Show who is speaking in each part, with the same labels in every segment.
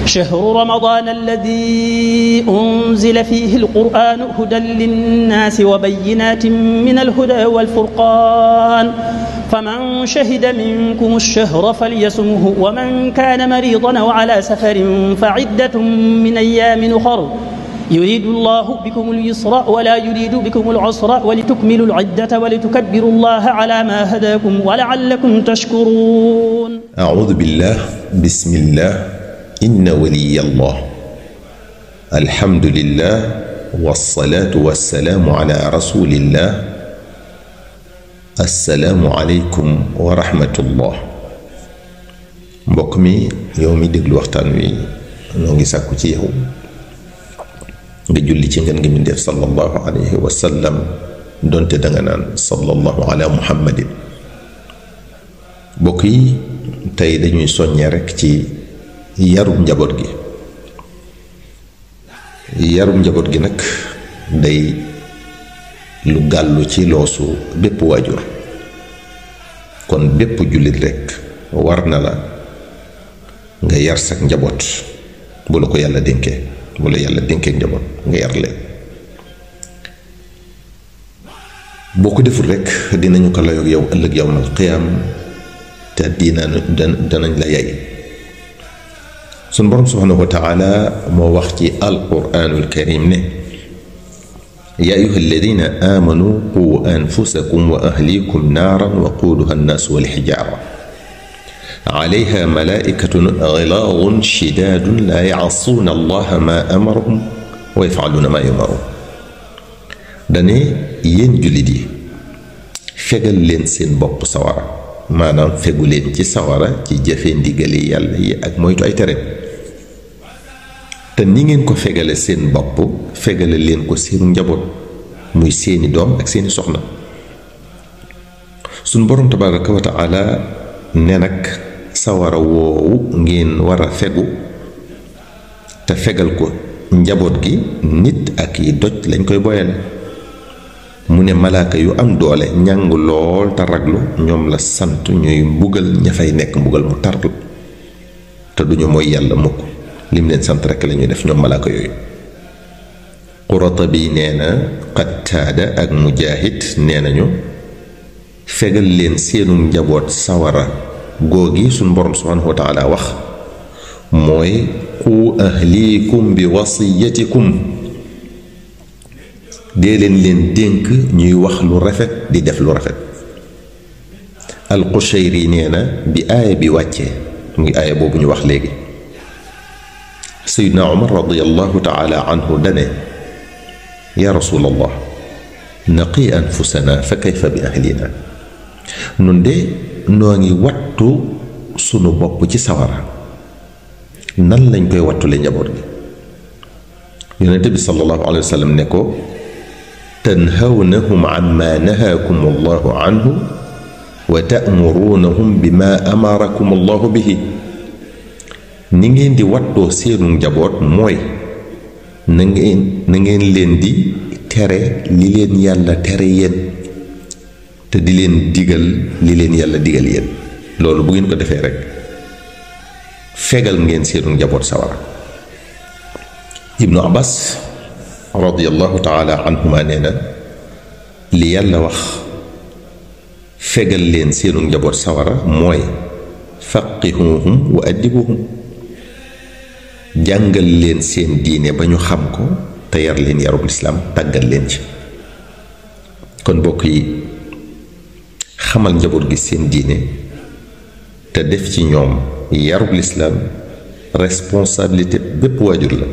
Speaker 1: شهر رمضان الذي أنزل فيه القرآن هدى للناس وبينات من الهدى والفرقان فمن شهد منكم الشهر فليصمه ومن كان مريضا أو على سفر فعدة من أيام أخر يريد الله بكم اليسر ولا يريد بكم العسر ولتكملوا العدة ولتكبروا الله على ما هداكم ولعلكم تشكرون.
Speaker 2: أعوذ بالله بسم الله إن ولي الله الحمد لله والصلاة والسلام على رسول الله السلام عليكم ورحمة الله. mbokk mi yow mi déglu waxtaan wi noo ngi sàkku ci yow nga julli ci ngeen ngi mi def sallallahu alayhi wa sallam donte danga naan sallallahu ala muhammadin. mbokk yi tey dañuy soññee rekk ci yarum njaboot gi. yarum njaboot gi nag day lu gàllu ci loosu bépp waajur, kon bépp jullit rekk war na la nga yar sak njaboot bu la ko yàlla dénkee, bu la yàlla dénkee njaboot nga yar leen. boo ko deful rekk dinañu ko layoog yow ëllëg yawmal qiyaam te danañ la yay. sun borom subhanahu wa taala moo wax ci alquraanul karim ne yaa ayyuha alladina amanu qu anfusakum wa ahlikum naaran waquuduha annaasu walxijaara alayha malaikatun gilaadun shidaadun laa yacsuuna allaha maa amarahum wa yafcaluuna maa yumaruun. dane yéen jullit yi fegal leen seen bopp sawara, maanaam fegu leen ci sawara ci jëfe ndigali yàlla yi ak moytu ay tereem. te ni ngeen ko fegale seen bopp fegale leen ko seenu njaboot, muy seeni doom ak seeni soxna. suñ boroom tabaraka wa taala ne nag sawara woowu ngeen war a fegu te fegal ko njaboot gi nit ak yi doj lañ koy boyale. mu ne malaaka yu am doole ñàng lool te raglu ñoom la sant ñuy mbugal ña fay nekk mbugal mu tarlu te duñu mooy yàlla mukk, lim leen sant rekk lañuy def ñoom malaaka yooyu. Qurtubi nee na Qattaada ak Mujaahid nee nañu fegal leen seenu njaboot sawara googi suñ borom subhaanahu wa taala wax mooy qu ahliikum bi wasiyatikum, dee leen dénk ñuy wax lu rafet di def lu rafet. Al-Qushayri nee na bi aaya bi wàccee muy aaya boobu ñu wax léegi, Seydina Umar radiyallahu taala anhu dane yaa rasulallah naqi anfusana fa kayfa bi ahlina. nun de noo ngi wattu sunu bopp ci sawara, nan lañ koy wattule njaboot gi. yonente bi sallallahu alayhi wa sallam ne ko tanhawnahum amma nahaakum allahu anhu wa ta'murunahum bima amarakum allahu bihi. ni ngeen di wattoo seenu njaboot mooy na ngeen leen di tere li leen yàlla tere yéen te di leen digal li leen yàlla digal yéen. loolu bu ngeen ko defee rekk fegal ngeen seenu njaboot sawara. ibnu abbas radiyallahu taala anhuma nee na li yàlla wax fegal leen seenu njaboot sawara mooy faqihuhum wa addibuhum, jàngal leen seen diine ba ñu xam ko te yar leen yarub lislaam tàggat leen ci. kon bokk yi xamal njaboot gi seen diine te def ci ñoom yarub lislaam responsabilité bépp waajur la.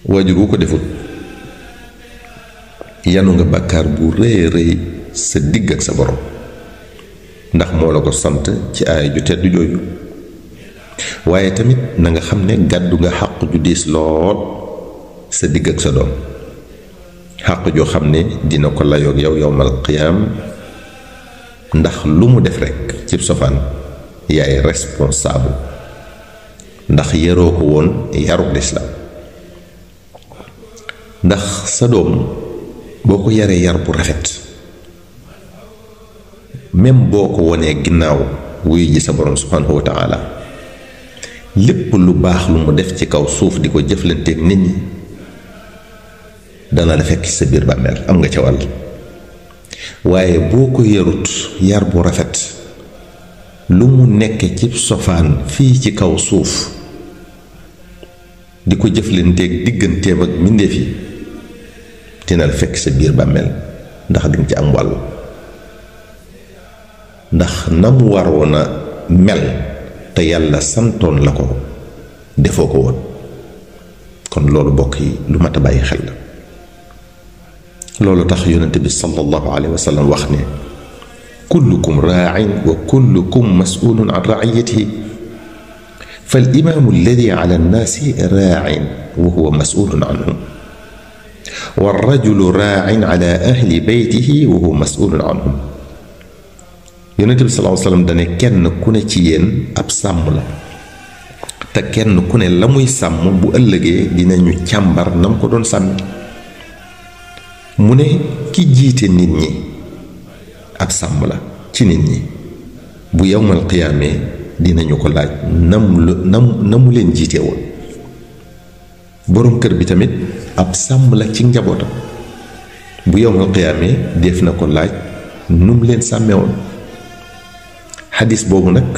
Speaker 2: waajur wu ko defut yanu nga bàkkaar bu rëy rëy sa digg ak sa borom, ndax moo la ko sant ci aaya ju tedd jooju. waaye tamit na nga xam ne gàddu nga xàq ju diis lool sa digg ak sa doom, xàq joo xam ne dina ko layoog yow yawmal qiyaam, ndax lu mu def rekk cib sofaan yaay responsable, ndax yaroo ko woon yarub lislaam. ndax sa doom boo ko yaree yar bu rafet, même boo ko wonee ginnaaw wuy ji sa borom subhanahu wa taala lépp lu baax lu mu def ci kaw suuf di ko jëflanteeg nit ñi dana la fekk sa biir bàmmeel, am nga ca wàll. waaye boo ko yarut yar bu rafet, lu mu nekke ci sofaan fii ci kaw suuf di ko jëflanteeg digganteem ak mbindéef yi dina la fekk sa biir bàmmeel, ndax dinga ci am wàll. ndax na mu waroon a mel te yàlla santoon la ko defoo ko woon. kon loolu bokk yi lu mat a bàyyi xel la. loolu tax yonente bi sallallahu alayhi wa sallam wax ne kullukum raa'in wa kullukum mas'ulun an ra'iyatihi fal imaamu alladi ala annaasi raa'in wa huwa mas'ulun anhum wa rajulu raa'in ala ahli baytihi wa huwa mas'ulun anhum. yonente bi sallallahu alayhi wa sallam dane kenn ku ne ci yéen ab sàmm la, te kenn ku ne la muy sàmm bu ëllëgee dinañu càmbar nam ko doon sàmmi. mu ne ki jiite nit ñi ab sàmm la ci nit ñi, bu yawmal qiyaamee dinañu ko laaj na mu leen jiite woon. boroom kër bi tamit ab sàmm la ci njabootam, bu yawmal qiyaamee def na ko laaj nu mu leen sàmmee woon. xadis boobu nag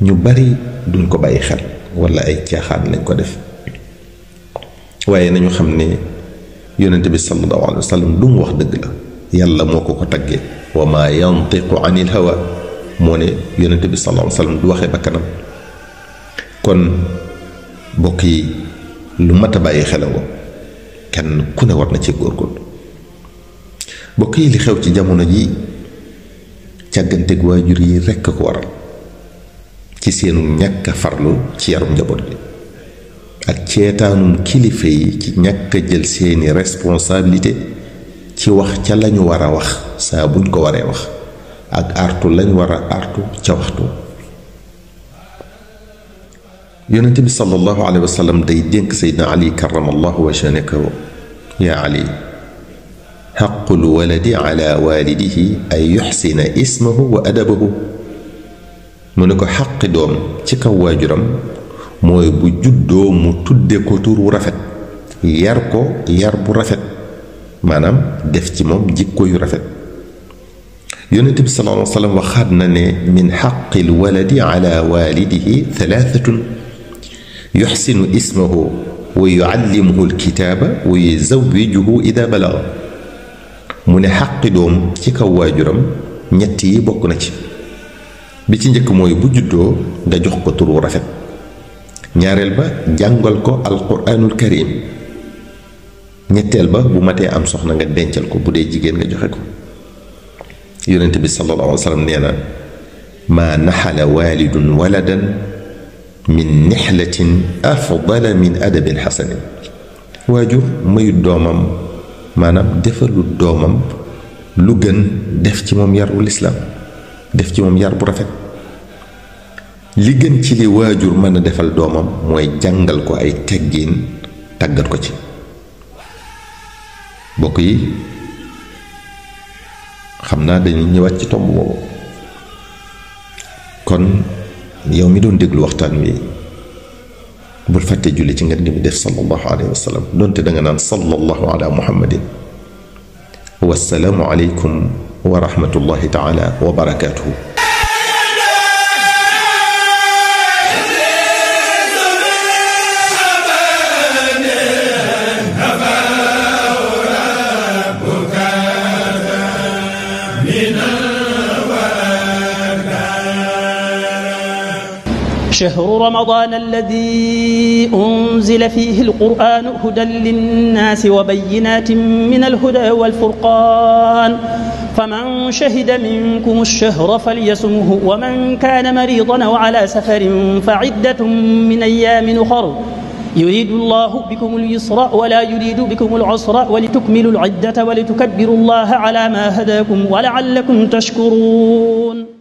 Speaker 2: ñu bari duñ ko bàyyi xel, walla ay caaxaan lañ ko def. waaye nañu xam ne yonente bi sallallahu alayhi wa sallam lu mu wax dëgg la, yàlla moo ko taggee wa maa yantiqu anil hawa, moo ne yonente bi sallallahu alayhi wa sallam du waxee bakkanam. kon bokk yi lu mat a bàyyi xelangoo, kenn ku ne war na ci góorgóorlu. bokk yi li xew ci jamono ji càgganteeg waajur yi rekk ko waral, ci seenu ñàkk a farlu ci yarum njaboot bi, ak ceetaanum kilifa yi ci ñàkk a jël seeni responsabilité ci wax ca lañu war a wax saa buñ ko waree wax, ak artu lañu war a artu ca waxtu. yonente bi sallallahu alayhi wa sallam day dénk Seydina Ali karamallahu wajhahu: yaa Ali, xaqul waladi ala waalidihi ay yuxsina ismahu wa adabahu. mu ne ko xaqi doom ci kaw waajuram mooy bu juddoo mu tudde ko tur wu rafet, yar ko yar bu rafet, maanaam def ci moom jikko yu rafet. yonent bi sallallahu alayhi wa sallam waxaat na ne min xaqil waladi ala waalidihi thalathatun yuxsinu ismahu wa yuallimuhu alkitaaba wa yuzawwijuhu ida balaga. mu ne xaqi doom ci kaw waajuram ñett yi bokk na ci. bi ci njëkk mooy bu juddoo nga jox ko tur wu rafet, ñaareel ba jàngal ko alquraanul karim, ñetteel ba bu matee am soxna nga dencal ko, bu dee jigéen nga joxe ko. yonent bi sallallahu alayhi wa sallam nee na maa naxala waalidun waladan min nixlatin afdala min adabin xasanin. waajur mayu doomam, maanaam defalu doomam lu gën def ci moom yar wu lislaam, def ci moom yar bu rafet. li gën ci li waajur mën a defal doomam mooy jàngal ko ay teggiin, tàggat ko ci. bokk yi xam naa dañuy ñëwaat ci tomb boobu. kon yow mi doon déglu waxtaan wi bul fàtte julli ci ngeen bi def sallallahu alayhi wa sallam, donte danga naan sallallahu ala muhammadin. wassalaamu aleykum wa rahmatullahi taala wa barakaatuhu.
Speaker 1: شهر رمضان الذي أنزل فيه القرآن هدى للناس وبينات من الهدى والفرقان فمن شهد منكم الشهر فليصمه ومن كان مريضا أو على سفر فعدة من أيام أخر يريد الله بكم اليسر ولا يريد بكم العسر ولتكملوا العدة ولتكبروا الله على ما هداكم ولعلكم تشكرون.